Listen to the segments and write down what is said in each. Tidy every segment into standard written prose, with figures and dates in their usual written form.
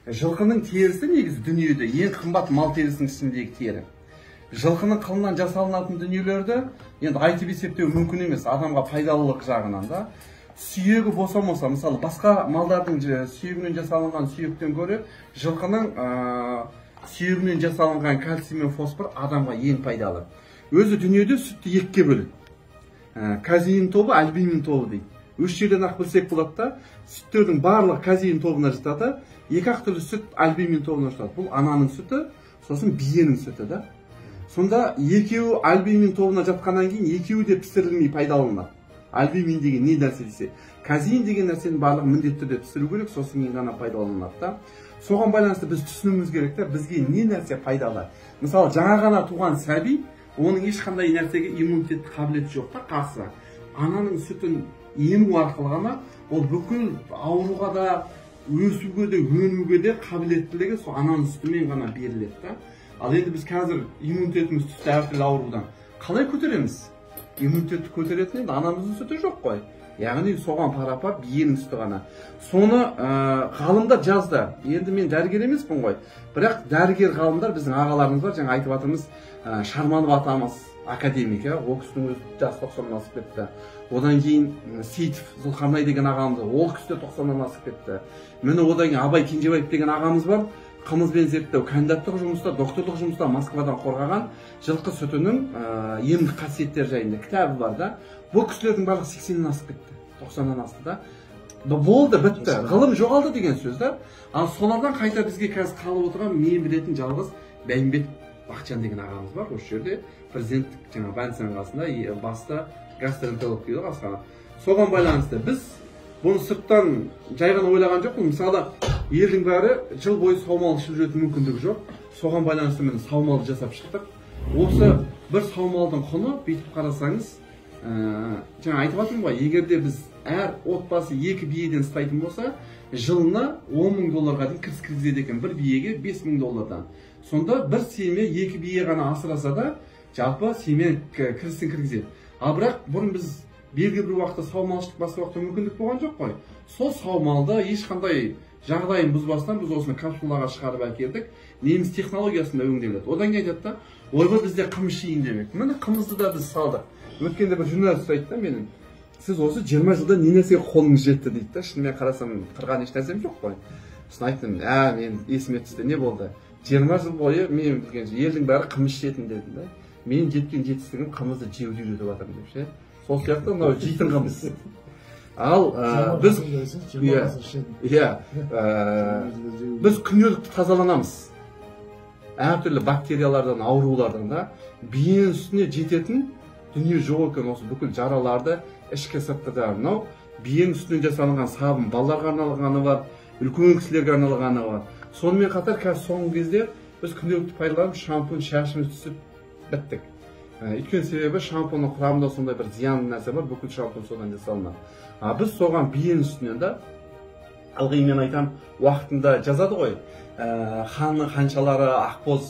Жылқының терісі негізі дүниеде ең қымбат мал терісінің ішіндегі тері. Жылқының қылынан жасалынатын дүниелерді енді айтып есептеу мүмкін емес, адамға пайдалылық жағынан да. Сүйегі босамаса, мысалы басқа малдардың сүйегінен жасалынған сүйектен гөрі жылқының сүйегінен жасалынған кальций мен фосфор адамға ең пайдалы. Өзі дүниеде сүтті екіге бөледі. Казеин тобы, альбумин тобы дейді. Үш жерден ақ білсек болады да, сүттердің барлығы казеин тобына жатады, екі ақ түрлі сүт альбумин тобына жатады. Бұл ананың сүті, сосын биенің сүті да. Сонда екеуі альбумин тобына жатқаннан кейін екеуі де пісірілмей пайдаланылады. Альбумин деген не нәрсе десе, казеин деген нәрсенің барлығы міндетті түрде пісіру керек, сосын кейін ғана пайдаланылады да. Соған байланысты біз түсінуіміз керек та, бізге не нәрсе пайдалы. Мысалы, жаңа ғана туған сәби, оның ешқандай нәрсеге иммунитеттік қабілеті жоқ та, қарсы. Ананың сүтін ему арқылы ғана ол бүкіл ауруға да, өсуге де, өнуге де қабілеттілігі сол ананың сүтімен ғана беріледі да. Ал енді біз қазір иммунитетіміз түсті әртүрлі аурудан. Қалай көтереміз? Иммунитетті көтеретін енді анамыздың сүті жоқ қой. Яғни соған пара-пар биенің сүті ғана. Соны ғалымдар жазды. Енді мен дәрігер емеспін ғой. Бірақ дәрігер ғалымдар біздің ағаларымыз бар, жаңа айтып жатырмыз, Шарманов атамыз академик, ол кісінің өзі жасы 90-нан асып кетті. Одан кейін Сейітов Зұлқарнай деген ағамыз, ол кісі де 90-нан асып кетті. Міне одан кейін Абай Кенжебаев деген ағамыз бар. Қымызбен зерттеу, кандидаттық жұмыста, докторлық жұмыста Москвадан қорғаған жылқы сүтінің емдік қасиеттері жайында кітабы бар да. Бұл кісілердің барлығы 80-нен асып кетті, 90-нан асты да. Болды, бітті, ғылым жоғалды деген сөз да. Ал солардан қайта бізге қазір қалып отырған мен білетін жалғыз Бәйімбет Бақытжан деген ағамыз бар. Осы жерде президенттік жаңа больницаның қасында баста гастроэнтеролог дейді ғой асхана. Соған байланысты біз бұны сырттан жай ғана ойлаған жоқпын. Мысалы, елдің бәрі жыл бойы саумал ішіп жүретін мүмкіндігі жоқ. Соған байланысты міне саумалды жасап шықтық. Осы бір саумалдың құны бүйтіп қарасаңыз, жаңа айтып жатырмын ғой, егер де біз әр отбасы екі биеден ұстайтын болса, жылына 10 мың долларға дейін кіріс кіргізеді екен, бір биеге 5 мың доллардан. Сонда бір семья екі бие ғана асыраса да, жалпы семья кірісін кіргізеді. Ал бірақ бұрын біз белгілі бір уақытта саумал іштік, басқа уақытта мүмкіндік болған жоқ қой. Сол саумалды ешқандай жағдайын бұзбастан біз осыны капсулаға шығарып әкелдік. Неміс технологиясында өңделеді. Одан кейін айтады да, ойбай бізде қымыз ішейін демек. Міне қымызды да біз салдық. Өткенде бір журналист айтты да менің, сіз осы 20 жылда не нәрсеге қолыңыз жетті дейді да. Шынымен қарасам қырған еш нәрсем жоқ қой. Сосын айттым, мен есіме түсті, не болды? 20 жыл бойы мен білген елдің бәрі қымыз ішетін дедім да. Менің жеткен жетістігім қымызды жеуді үйретіп жатырмын деп ше. Сол сияқты мынау жейтін қымыз. Ал біз біз күнделікті тазаланамыз. Әртүрлі бактериялардан, аурулардан да. Биенің үстіне жететін дүние жоқ екен, осы бүкіл жараларды ішкі сыртты да. Мынау биенің үстінен жасалынған сабын балаларға арналғаны бар, үлкен кісілерге арналғаны бар. Сонымен қатар қазір соңғы кезде біз күнделікті пайдаланып шампунь шашымыз түсіп біттік. Өйткені себебі шампуньның құрамында сондай бір зиянды нәрсе бар, бүкіл шампунь содан жасалынады. А біз соған биенің үстінен да, ылғи мен айтам, уақытында жазады ғой, ханның ханшалары ақбоз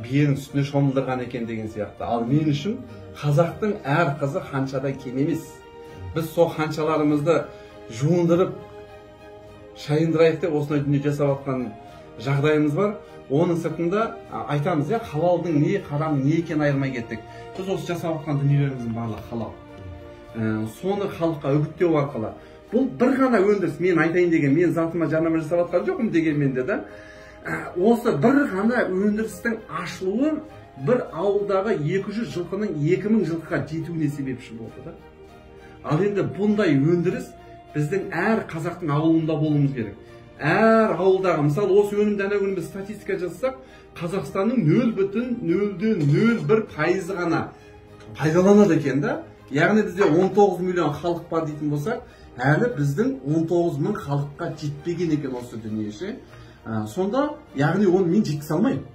биенің үстіне шомылдырған екен деген сияқты. Ал мен үшін қазақтың әр қызы ханшадан кем емес. Біз сол ханшаларымызды жуындырып, шайындырайық деп осындай дүние жасап жатқан жағдайымыз бар. Оның сыртында айтамыз, халалдың не, харамның не екенін айырмай кеттік. Біз осы жасап жатқан дүниелеріміздің барлығы халал. Соны халыққа үгіттеу арқылы. Бұл бір ғана өндіріс, мен айтайын деген, мен затыма жарнама жасап жатқан жоқпын дегенмен де да. Осы бір ғана өндірістің ашылуы бір ауылдағы 200 жылқының 2000 жылқыға жетуіне себепші болды да. Ал енді бұндай өндіріс біздің әр қазақтың ауылында болуымыз керек. Әр ауылдағы, мысалы осы өнімді ана күні біз статистика жасасақ, Қазақстанның 0,0,01% ғана пайдаланады екен да. Яғни бізде 19 миллион халық бар дейтін болсақ, әлі біздің 19 мың халыққа жетпеген екен осы дүние ше. Сонда, яғни оны мен жеткізе алмаймын.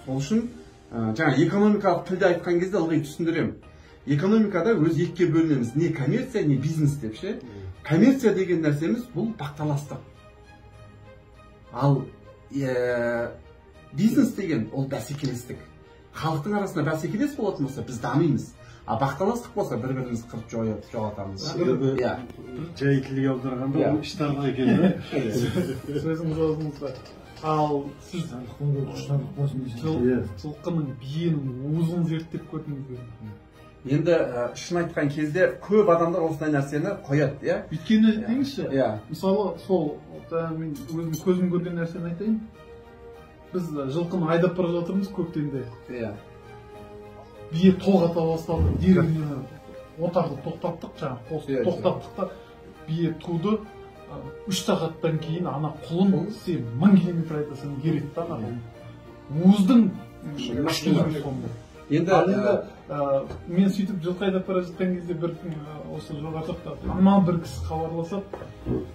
Сол үшін жаңа экономикалық тілде айтқан кезде ылғи түсіндіремін. Экономикада өз екіге бөлінеміз. Не коммерция, не бизнес деп ше. Коммерция деген нәрсеміз бұл бақталастық. Ал бизнес деген ол бәсекелестік. Халықтың арасында бәсекелес болатын болса, біз дамимыз. А бақталастық болса, бір-бірімізді қырып жоғалтамыз. Себебі жай тілге аударғанда ол іштарлық екен да. Сөзіңіз аузыңызға. Ал сіз жылқының, биенің уызын зерттеп көрдіңіз бе? Енді шын айтқан кезде көп адамдар осындай нәрсені қояды, иә? Өйткені деңізші, мысалы, сол мен өзім көзім көрген нәрсені айтайын. Біз жылқыны айдап бара жатырмыз көктемде. Иә. Бие тоғата бастады, деревняны отарды тоқтаттық, жаңағы қосып тоқтаттық та, бие туды. 3 сағаттан кейін ана құлын сен 1000 километр айдасаң ереді да ана құлын. Уыздың күштілігі сонда. Енді мен сөйтіп жылқы айдап бара жатқан кезде бір осы жоғары жақта танымал бір кісі хабарласады,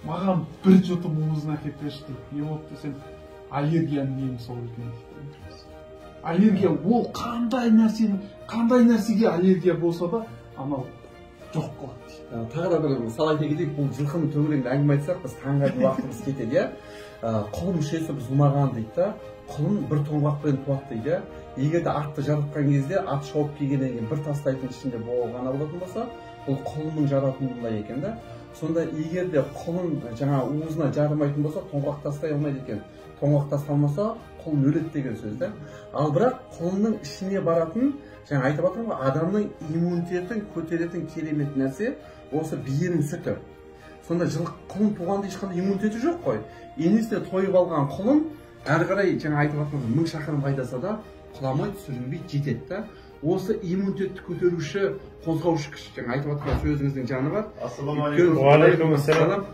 маған бір жұтым уызын әкеліп берші дейді. Не болды десем, аллергияның емі сол екен дейді. Аллергия ол қандай нәрсені, қандай нәрсеге аллергия болса да анау жоқ қылады дейді. Тағы да бір мысал айта кетейік, бұл жылқының төңірегінде әңгіме айтсақ, біз таңға дейін уақытымыз кетеді, иә? Құлын мүшесі бұзылмаған дейді да, құлын бір тоңғақпен туады дейді. Егер де атты жаратқан кезде, ат шауып келгеннен кейін бір тастайтын ішінде боғы ғана болатын болса, бұл құлынның жаратылуында екен да. Сонда егер де құлын жаңа уызына жарымайтын болса, тоңғақ тастай алмайды екен. Тоңғақ тасталмаса, құлын өледі деген сөз да. Ал бірақ құлынның ішіне баратын, жаңа айтып жатырмын ғой, адамның иммунитетін көтеретін керемет нәрсе осы биенің сүті. Сонда құлын туғанда ешқандай иммунитеті жоқ қой. Енесіне тойып алған құлын әрі қарай жаңа айтып жатқан 1000 шақырым айдаса да құламай, сүрінбей жетеді да. Осы иммунитетті көтеруші, қозғаушы күш, жаңа айтып жатқан сөзіңіздің жаны бар. Ассалаумағалейкум. Уағалейкум ассалам.